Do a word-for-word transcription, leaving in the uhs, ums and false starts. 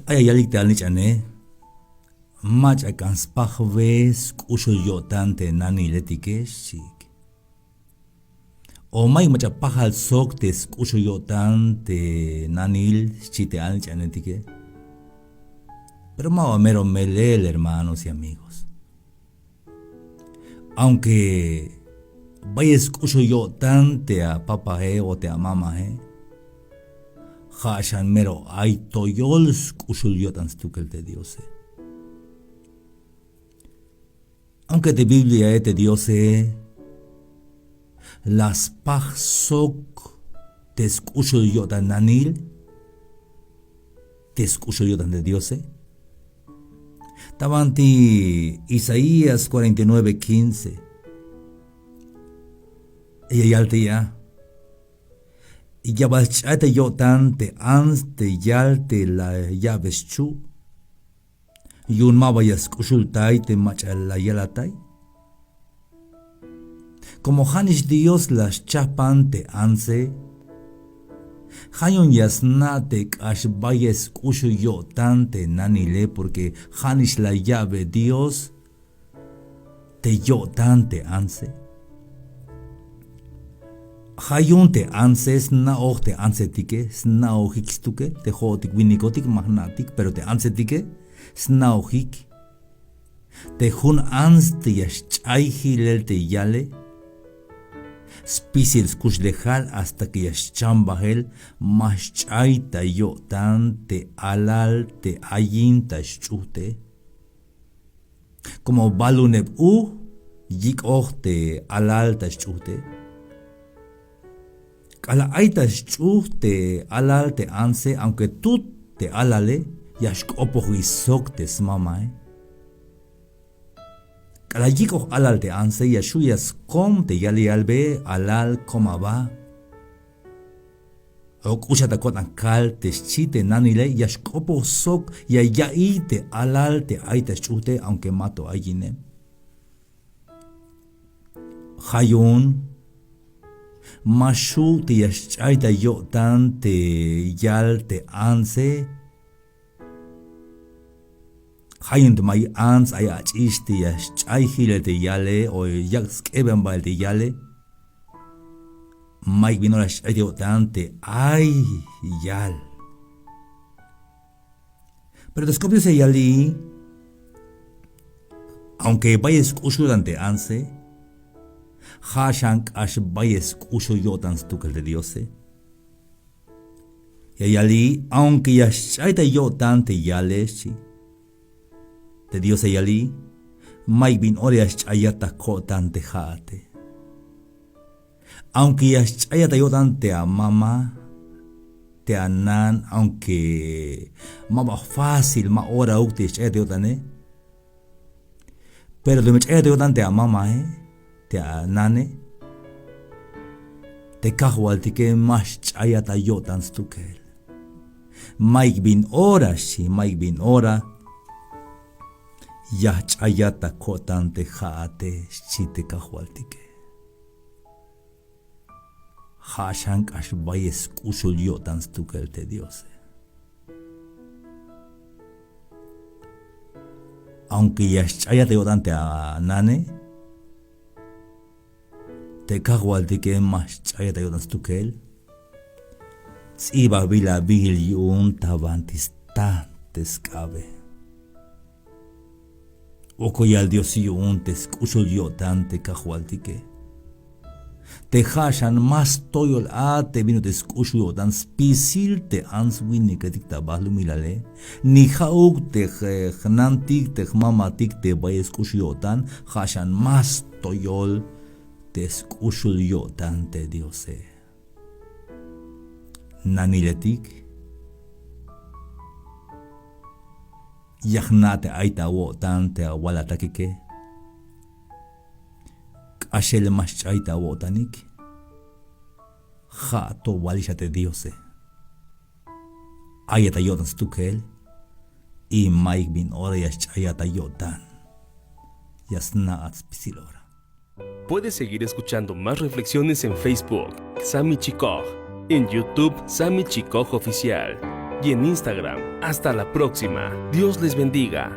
Ay ya yalik te alnich'ane, mach'a k'an spajbe sk'uxul yo'tan te naniletike, xchiik. O mayuk mach'a pajal sok te sk'uxul yo'tan te nanil, xchi te alnich'anetike. Pero ma ba mero melel, hermanos y amigos. Aunque bayel sk'uxul yo'tan te apapae o te amamae, ja' xan mero ay toyol sk'uxul yo'tan stukel te Diose. Aunque te Bibliae te Diose la spaj sok te sk'uxul yo'tan nanil, te sk'uxul yo'tan te Diose. Ta banti Isaías cuarenta y nueve quince, ya yal te ya: Ya bal sch'ay ta yo'tan te ants te yal te la ya'be schu', yu'un ma ba ya sk'uxultay te mach'a la yalatay. Como ja'nix Dios la schajpan te antse, ja' yu'un ya sna' te k'ax bayel sk'uxul yo'tan te nanile, porque ja'nix la ya'be Dios te yo'tan te antse. Ja' yu'un te antse sna'oj te antsetike, sna'ojik stukel te jo'otik winikotik, ma jna'tik, pero te antsetike sna'ojik. Te jun ants te ya xch'ay jilel te yale, spisil skuxlejal hasta que ya xcham bael, ma xch'ay ta yo'tan te alal te ayin ta xch'ujte. Como baluneb uj yik'oj te alal ta xch'ujte. K'alal ay ta xch'uj te alal te antse, aunque tut te alale, ya xk'opoj sok te smamae. K'alal yik'oj alal te antse, ya xju' ya skom te yal yalbe: Alal, kom aba. O k'uxat ta ko'tan kal, te xchi te nanile, ya xk'opoj sok ya ya'iy te alal te ay ta xch'ujte, aunque mato ayine. Ja' yu'un ma xju' te ya xch'ay ta yo'tan te yal te antse. Ja' yu'un te may ants ay ach'ix te ya xch'ay jilel te yale o yak' sk'ebenbael te yale, mayuk bin ora xch'ay ta yo'tan te ay yal. Pero te sk'op Dios ya yali, aunque bayel sk'uxul yo'tan te antse, ja' xan k'ax bayel sk'uxul yo'tan stukel te Diose. Ya yali, aunque ya xch'ay ta yo'tan te yale, xchi. Te Diose ya yali, mayuk bin ora ya xch'ayat ta ko'tan te ja'ate. Aunque ya xch'ayat ta yo'tan te amama, te anan, aunque ma ba fácil, ma orauk te ya xch'ayat ta yo'tane. Pero teme ch'ayat ta yo'tan te amamae, te anane, te Kajwaltike ma xch'ayat ta yo'tan stukel. Mayuk bin ora, xchi, mayuk bin ora ya jch'ayat ta ko'tan te ja'ate, xchi te Kajwaltike. Ja' xan k'ax bayel sk'uxul yo'tan stukel te Diose. Aunque ya xch'ayat ta yo'tan te anane, te Kajwaltike ma xch'ayat ta yo'tan stukel. Ts'ibabil abiil yu'un ta banti stan te sk'abe. Wokol yal Dios yu'un te sk'uxul yo'tan te Kajwaltike. Te ja' xan más toyol a te bin ut'il sk'uxul yo'tan spisil te ants winiketik ta balumilale. Ni ja'uk te j-, jnantik, te jmamatik te bayel sk'uxul yo'tan, ja' xan más toyol te sk'uxul yo'tan te Diose. Naniletik, ya jna' te ay ta awo'tan te awalatakike. K'axel ma xch'ay ta awo'tanik. Ja' to walix a te Diose. Ayat ta yo'tan stukel. Y mayuk bin ora ya xch'ayat ta yo'tan. Ya sna'at spisil ora. Puedes seguir escuchando más reflexiones en Facebook, Sami Chikoj, en YouTube, Sami Chikoj Oficial, y en Instagram. Hasta la próxima. Dios les bendiga.